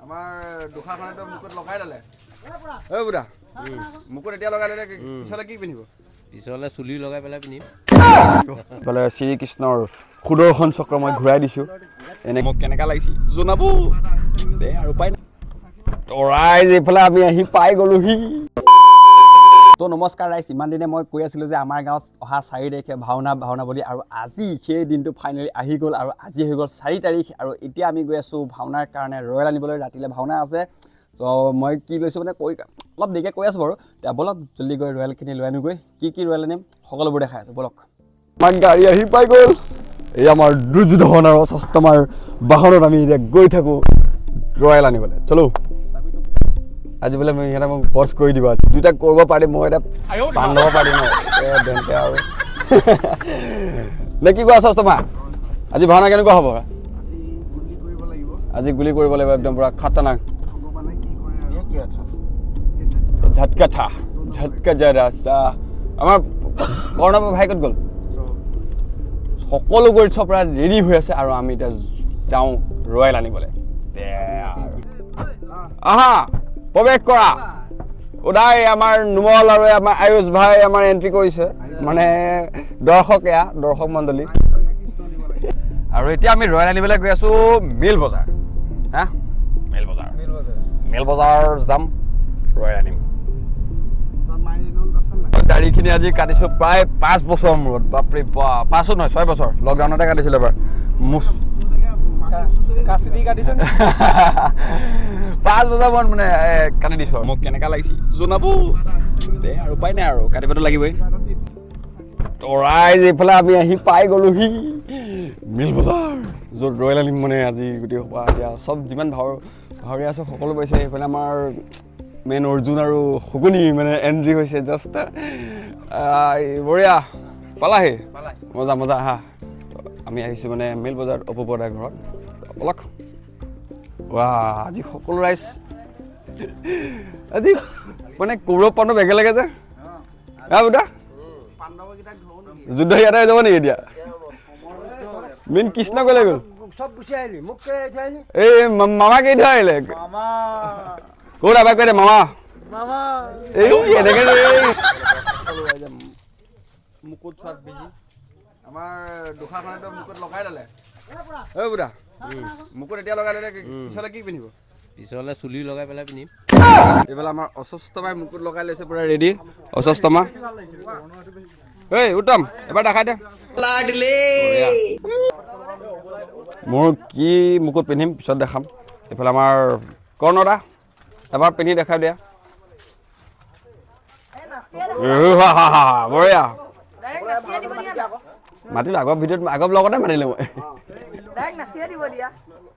আমাৰ দুখাখনেতো মুকুট লগাই ল'লে। ঐ বুঢ়া, মুকুট এতিয়া লগাই ল'লে, পিছলে কি পিন্ধিব? পিছলে চুলি লগাই পেলাই পিন্ধিম। ইফালে শ্ৰীকৃষ্ণৰ সুদৰ্শন চক্ৰ মই ঘূৰাই দিছোঁ। এনে মোক কেনেকুৱা লাগিছে জনাব দে আৰু উপায় নাই। তো ৰাইজ, এইফালে আমি আহি পাই গ'লোহি। তো নমস্কাৰ ৰাইজ। ইমান দিনে মই কৈ আছিলোঁ যে আমাৰ গাঁৱত অহা 4 তাৰিখে ভাওনা ভাওনা বুলি আৰু আজি সেই দিনটো ফাইনেলি আহি গ'ল আৰু আজি হৈ গ'ল 4 তাৰিখ আৰু এতিয়া আমি গৈ আছোঁ ভাওনাৰ কাৰণে ৰয়েল আনিবলৈ। ৰাতিলৈ ভাওনা আছে। ত' মই কি লৈছোঁ মানে কৈ অলপ দেৰিকৈ কৈ আছোঁ বাৰু। এতিয়া ব'লক, জল্দি গৈ ৰয়েলখিনি লৈ আনোগৈ। কি কি ৰয়েল আনিম সকলোবোৰ দেখাই আছোঁ, ব'লক। আমাৰ গাড়ী আহি পাই গ'ল। এই আমাৰ দুৰ্যোধন আৰু অশ্বত্থামাৰ বাহনত আমি এতিয়া গৈ থাকোঁ ৰয়েল আনিবলৈ। চলো, আজি বোলে মই সিহঁতে মোক বধ কৰি দিব। দুইটা কৰিব পাৰিম, মই এতিয়া বান্ধব পাৰিম ন তেন্তে আৰু নে কি কোৱা অশ্বত্থামা? আজি ভাওনা কেনেকুৱা হ'ব? আজি গুলি কৰিব লাগিব, একদম পূৰা খাতাৰনাক। ঝটকা থা ঝটকা জৰা চা। আমাৰ কৰ্ণৱ ভাই ক'ত গ'ল? সকলো গৈ চব পূৰা ৰেডি হৈ আছে আৰু আমি এতিয়া যাওঁ ৰয়েল আনিবলৈ। দে আৰু। আহা, প্ৰৱেশ কৰা। উদাই আমাৰ নোমল আৰু আমাৰ আয়ুষ ভাই আমাৰ এণ্ট্ৰি কৰিছে, মানে দৰ্শক, এয়া দৰ্শক মণ্ডলী। আৰু এতিয়া আমি ৰয়েল আনিবলৈ গৈ আছোঁ মিল বজাৰ। হা, মিল বজাৰ, মিল বজাৰ যাম, ৰয়েল আনিম। দাড়িখিনি আজি কাটিছোঁ প্ৰায় 5 বছৰৰ মূৰত। বাপৰে বাপ, পাঁচো নহয়, 6 বছৰ। লকডাউনতে কাটিছিলোঁ এবাৰ মুচ। কাচি দি কাটিছে। 5 বছৰ মূৰত মানে কাটি দিছোঁ আৰু। মোক কেনেকুৱা লাগিছে জনাব দে আৰু উপায় নাই আৰু, কাটিবতো লাগিবই। তো ৰাইজ, এইফালে আমি আহি পাই গ'লোহি মিল বজাৰ, য'ত ৰয়েল আনিম। মানে আজি গোটেই সোপা এতিয়া চব যিমান ভাৱৰীয়া আছে সকলো পাইছে। এইফালে আমাৰ মেইন অৰ্জুন আৰু শকুনি মানে এণ্ট্ৰি হৈছে জাষ্ট। বঢ়িয়া, পালাহি, মজা মজা। আহা, আমি আহিছোঁ মানে মিল বজাৰত অপূৰ্বদাৰ ঘৰত। ব'লক। ৱা, আজি সকলো ৰাইজ আজি মানে কৌৰৱ পাণ্ডৱ একেলগে যে। হা বুটা, যুদ্ধ ইয়াতে হৈ যাব নেকি এতিয়া? মেইন কৃষ্ণ ক'লে গ'ল? চব গুচি আহিলি, মোক কেলে এৰি থৈ আহিলি? এই মামা কেই থৈ আহিলে? মামা। ক'ত এবাৰ কৈ দে মামা। মামা। এই এনেকে মুকুট চোৱাত বিজি। আমাৰ দুখাখনেতো মুকুট লগাই ল'লে। ঐ বুঢ়া, মুকুট এতিয়া লগাই ল'লে, পিছলে কি পিন্ধিব? পিছলে চুলি লগাই পেলাই পিন্ধিম। এইফালে আমাৰ অশ্বত্থামাই মুকুট লগাই লৈছে, পুৰা ৰেডি অশ্বত্থামা। ঐ উত্তম, এবাৰ দেখাই দে। বঢ়িয়া। মোৰ কি মুকুট পিন্ধিম পিছত দেখাম। এইফালে আমাৰ কৰ্ণদা, এবাৰ পিন্ধি দেখাই দিয়া। বঢ়িয়া। ডাইৰেক্ট নাচিয়ে দিব দিয়া না। মাতিলো আগৰ ভিডিঅ'ত, আগৰ ব্লগতে মাতিলো মই। ডাইৰেক্ট নাচিয়ে দিব দিয়া।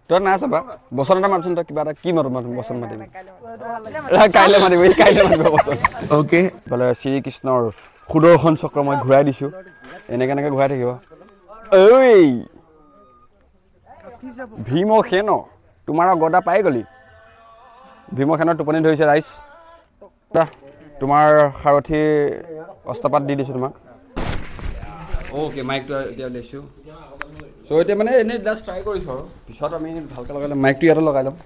তই নাই চাবা। বচন এটা মাতচোন তই কিবা এটা। কি মাতো? মাতো, বচন মাতিম। কাইলৈ। কাইলৈ মাতিব ই, কাইলৈ মাতিব বচন। অ'কে। ইফালে শ্ৰীকৃষ্ণৰ সুদৰ্শন চক্ৰ মই ঘূৰাই দিছোঁ। এনেকে এনেকে ঘূৰাই থাকিব। ঐ ভীমসেন, তোমাৰ গদা পাই গ'লি। ভীমসেনৰ টোপনি ধৰিছে। ৰাইজ, তোমাৰ সাৰথিৰ অস্ত্ৰপাত দি দিছোঁ তোমাক। অ'কে, মাইকটো এতিয়া লৈছোঁ। চ' এতিয়া মানে এনেই জাষ্ট ট্ৰাই কৰিছোঁ আৰু পিছত আমি ভালকৈ লগাই ল'ম। মাইকটো ইয়াতে লগাই ল'ম।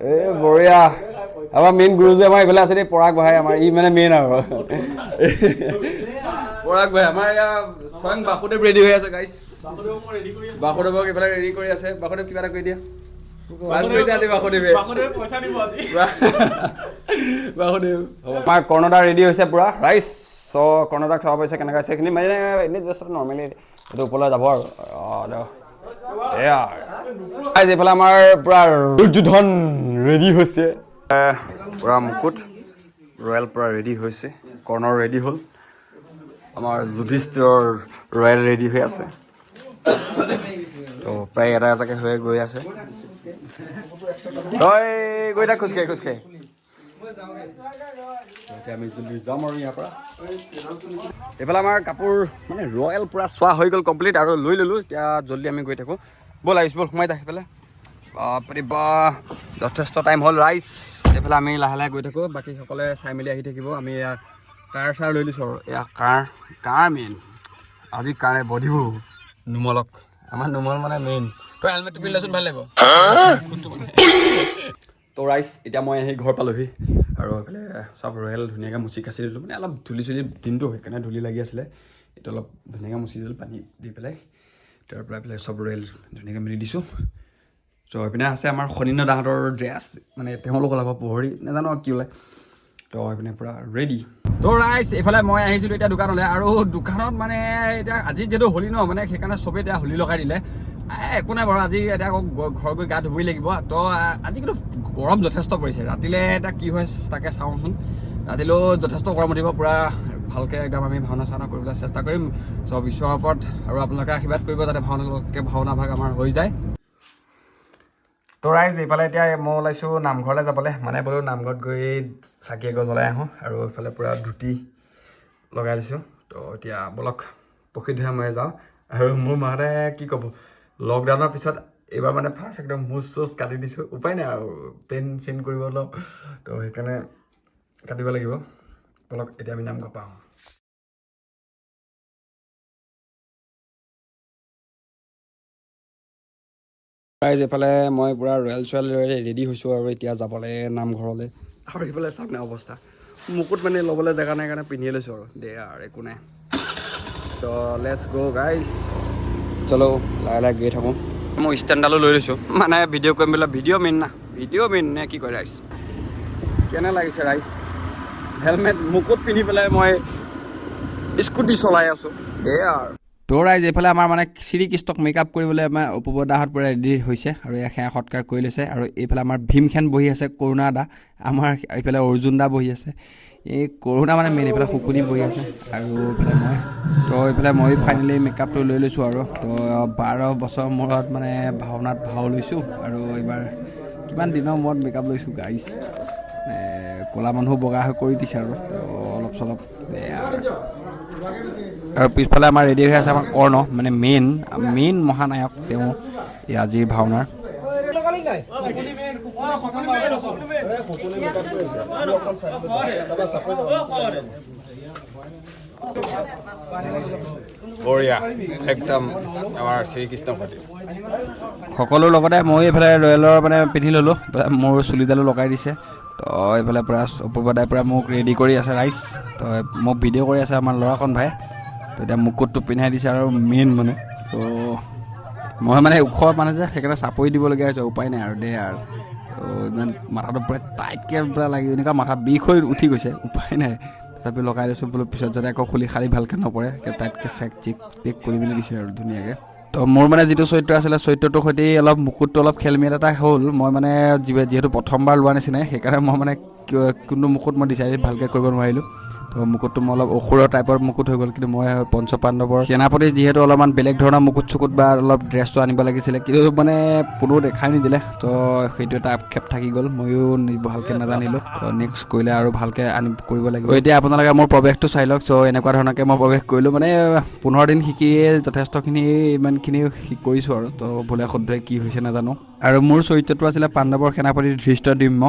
এই বঢ়িয়া। আমাৰ মেইন গুৰুজী আমাৰ এইফালে আছে দেই, পৰাগ ভাই আমাৰ। ই মানে মেইন আৰু পৰাগ ভাই আমাৰ। এয়া স্বয়ং বাসুদেৱ ৰেডি হৈ আছে গাইছ। বাসুদেৱক এইফালে ৰেডি কৰি আছে। বাসুদেৱ, কিবা এটা কৰি দিয়া। পাঁচ মিনিট আজি বাসুদেৱে। বাসুদেৱ আমাৰ কৰ্ণদা ৰেডি হৈছে পূৰা। ৰাইজ, চ' কৰ্ণদাক চাব পাৰিছে কেনেকুৱা হৈছে। এইখিনি মানে এনেই জাষ্ট নৰ্মেলি এইটো ওপৰলৈ যাব আৰু অঁ এয়া ৰাইজ, এইফালে আমাৰ পূৰা দুৰ্যোধন ৰেডি হৈছে। পূৰা মুকুট ৰয়েল পূৰা ৰেডি হৈছে। কৰ্ণৰ ৰেডি হ'ল। আমাৰ যুধিষ্ঠিৰৰ ৰয়েল ৰেডি হৈ আছে। তো প্ৰায় এটা এটাকৈ হৈ গৈ আছে। তই গৈ থাক খোজকাঢ়ি খোজকাঢ়ি। এতিয়া আমি জলদি যাম আৰু ইয়াৰ পৰা। এইফালে আমাৰ কাপোৰ মানে ৰয়েল পূৰা চোৱা হৈ গ'ল কমপ্লিট আৰু লৈ ল'লোঁ। এতিয়া জলদি আমি গৈ থাকোঁ। ব'ল আয়ুষ, ব'ল, সোমাই থাক সেইফালে। বাপৰে বা, যথেষ্ট টাইম হ'ল। ৰাইজ, এইফালে আমি লাহে লাহে গৈ থাকোঁ, বাকীসকলে চাই মেলি আহি থাকিব। আমি এয়া কাৰ চাৰ লৈ লৈছোঁ আৰু এয়া কাৰ কাৰ মেইন আজি কাৰে বধিব নোমলক। আমাৰ নোমল মানে মেইন। তই হেলমেটটো পিন্ধি লচোন, ভাল লাগিব। তো ৰাইজ, এতিয়া মই আহি ঘৰ পালোহি আৰু এইফালে চব ৰয়েল ধুনীয়াকৈ মুচি কাচি দিলোঁ। মানে অলপ ধূলি চুলি দিনটো, সেইকাৰণে ধূলি লাগি আছিলে। এইটো অলপ ধুনীয়াকৈ মুচি দিলোঁ পানী দি পেলাই। তাৰ পৰা এইফালে চব ৰয়েল ধুনীয়াকৈ মেলি দিছোঁ। ত' এইপিনে আছে আমাৰ খনীন্দ্ৰ দাহঁতৰ ড্ৰেছ, মানে তেওঁলোক ওলাব পোহৰি, নাজানো আৰু কি ওলায়। তো এইপিনে পূৰা ৰেডি। তো ৰাইজ, এইফালে মই আহিছিলোঁ এতিয়া দোকানলৈ আৰু দোকানত মানে এতিয়া আজি যিহেতু হোলী ন, মানে সেইকাৰণে চবেই এতিয়া হোলী লগাই দিলে। একো নাই বাৰু, আজি এতিয়া আকৌ ঘৰ গৈ গা ধুবই লাগিব। তো আজি কিন্তু গৰম যথেষ্ট পৰিছে। ৰাতিলৈ এতিয়া কি হয় তাকে চাওঁচোন। ৰাতিলৈও যথেষ্ট গৰম উঠিব। পূৰা ভালকৈ একদম আমি ভাওনা চাওনা কৰিবলৈ চেষ্টা কৰিম। চব ঈশ্বৰৰ ওপৰত আৰু আপোনালোকে আশীৰ্বাদ কৰিব যাতে ভাওনালৈকে ভাওনা ভাগ আমাৰ হৈ যায়। তো ৰাইজ, এইফালে এতিয়া মই ওলাইছোঁ নামঘৰলৈ যাবলৈ। মানে বোলো নামঘৰত গৈ চাকি এগছ জ্বলাই আহোঁ আৰু এইফালে পূৰা ধুতি লগাই দিছোঁ। তো এতিয়া ব'লক, প্ৰসিদ্ধ মই যাওঁ। আৰু মোৰ মাহঁতে কি ক'ব, লকডাউনৰ পিছত এইবাৰ মানে ফাৰ্ষ্ট একদম মোচ চোচ কাটি দিছোঁ। উপায় নাই আৰু, পেইন চেইন কৰিব অলপ, তো সেইকাৰণে কাটিব লাগিব। ব'লক, এতিয়া আমি নামঘৰ পাওঁ। ৰাইজ, এইফালে মই পূৰা ৰয়েল চয়েল ৰেডি হৈছোঁ আৰু এতিয়া যাবলৈ নামঘৰলৈ। আৰু এইফালে চাওক না অৱস্থা, মুকুট মানে ল'বলৈ জেগা নাই কাৰণে পিন্ধিয়ে লৈছোঁ আৰু দে আৰু একো নাই। তো let's গ' গাইজ, চলো লাহে লাহে গৈ থাকোঁ। মই ষ্টেণ্ডডালো লৈ লৈছোঁ, মানে ভিডিঅ' কৰিম বোলে। ভিডিঅ' মেইন না, ভিডিঅ' মেইন নে কি কয় ৰাইজ? কেনে লাগিছে ৰাইজ? হেলমেট মুকুট পিন্ধি পেলাই মই স্কুটি চলাই আছোঁ, দে আৰু। তো ৰাইজ, এইফালে আমাৰ মানে শ্ৰীকৃষ্ণক মেকআপ কৰিবলৈ আমাৰ অপূৰ্ব দাহঁত পূৰা ৰেডি হৈছে আৰু এয়া সেৱা সৎকাৰ কৰি লৈছে। আৰু এইফালে আমাৰ ভীমসেন বহি আছে, কৰুণা দা আমাৰ, এইফালে অৰ্জুন দা বহি আছে। এই কৰুণা মানে মেইন। এইফালে শুকুনি বহি আছে আৰু এইফালে মই। তো এইফালে মই ফাইনেলি মেকআপটো লৈ লৈছোঁ আৰু তো 12 বছৰ মূৰত মানে ভাওনাত ভাও লৈছোঁ আৰু এইবাৰ কিমান দিনৰ মূৰত মেকআপ লৈছোঁ গাইজ। ক'লা মানুহ বগা হৈ কৰি দিছে আৰু তো অলপ চলপ বেয়া। আৰু পিছফালে আমাৰ ৰেডি হৈ আছে আমাৰ কৰ্ণ, মানে মেইন মেইন মহানায়ক তেওঁ এই আজিৰ ভাওনাৰ। বঢ়িয়া একদম আমাৰ শ্ৰীকৃষ্ণ প্ৰতি। সকলোৰ লগতে ময়ো এইফালে ৰয়েলৰ মানে পিন্ধি ল'লোঁ। এইফালে মোৰ চুলিডালো লগাই দিছে। তো এইফালে পূৰা অপূৰ্বদাই পূৰা মোক ৰেডি কৰি আছে ৰাইজ। তো মোক ভিডিঅ' কৰি আছে আমাৰ ল'ৰাকণ ভাই। তো এতিয়া মুকুটটো পিন্ধাই দিছে আৰু মেইন মানে তো মই মানে ওখ মানে যে সেইকাৰণে চাপৰি দিবলগীয়া হৈছে, উপায় নাই আৰু দে আৰু। তো ইমান মাথাটো পূৰা টাইটকৈ পূৰা লাগি এনেকুৱা মাথা বিষ হৈ উঠি গৈছে, উপায় নাই। তথাপি লগাই লৈছোঁ বোলো, পিছত যাতে আকৌ খুলি খালি ভালকৈ নপৰে। টাইটকৈ চেক চেক টেক কৰি মেলি দিছে আৰু ধুনীয়াকৈ। তো মোৰ মানে যিটো চৰিত্ৰ আছিলে, চৰিত্ৰটোৰ সৈতে অলপ মুকুটটো অলপ খেলমেল এটা হ'ল। মই মানে যিহেতু প্ৰথমবাৰ লোৱা নিচিনাই, সেইকাৰণে মই মানে কোনটো মুকুট মই ডিচাইড ভালকৈ কৰিব নোৱাৰিলোঁ। তো মুকুটটো মই অলপ অসুৰৰ টাইপৰ মুকুট হৈ গ'ল, কিন্তু মই পঞ্চপাণ্ডৱৰ সেনাপতি যিহেতু অলপমান বেলেগ ধৰণৰ মুকুট চুকুট বা অলপ ড্ৰেছটো আনিব লাগিছিলে, কিন্তু মানে কোনো দেখাই নিদিলে। তো সেইটো এটা আক্ষেপ থাকি গ'ল, ময়ো ভালকৈ নাজানিলোঁ। তো নেক্সট কৰিলে আৰু ভালকৈ আনি কৰিব লাগিব। এতিয়া আপোনালোকে মোৰ প্ৰৱেশটো চাই লওক। চ' এনেকুৱা ধৰণকৈ মই প্ৰৱেশ কৰিলোঁ। মানে 15 দিন শিকিয়ে যথেষ্টখিনি ইমানখিনি কৰিছোঁ আৰু তো ভুলে শুদ্ধই কি হৈছে নাজানো। আৰু মোৰ চৰিত্ৰটো আছিলে পাণ্ডৱৰ সেনাপতি ধৃষ্টদ্যুম্ন।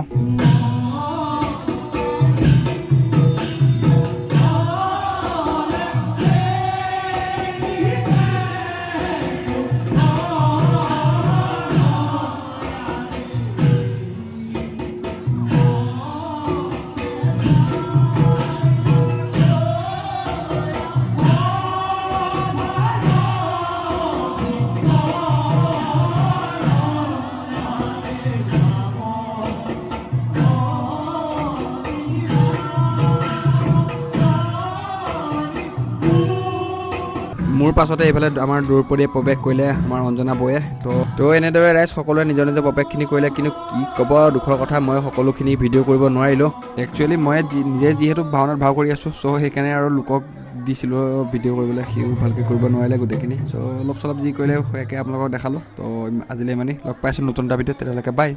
মোৰ পাছতে এইফালে আমাৰ দ্ৰৌপদীয়ে প্ৰৱেশ কৰিলে, আমাৰ অঞ্জনা বৌয়ে। তো এনেদৰে ৰাইজ, সকলোৱে নিজৰ নিজৰ প্ৰৱেশখিনি কৰিলে। কিন্তু কি ক'ব আৰু, দুখৰ কথা, মই সকলোখিনি ভিডিঅ' কৰিব নোৱাৰিলোঁ। একচুৱেলি মই নিজে যিহেতু ভাওনাত ভাও কৰি আছোঁ, চ' সেইকাৰণে আৰু লোকক দিছিলোঁ ভিডিঅ' কৰিবলৈ, সিও ভালকৈ কৰিব নোৱাৰিলে গোটেইখিনি। চ' অলপ চলপ যি কৰিলে সেয়াকে আপোনালোকক দেখালোঁ। তো আজিলৈ ইমানেই, লগ পাইছোঁ নতুন এটা ভিডিঅ'ত, তেতিয়ালৈকে বাই।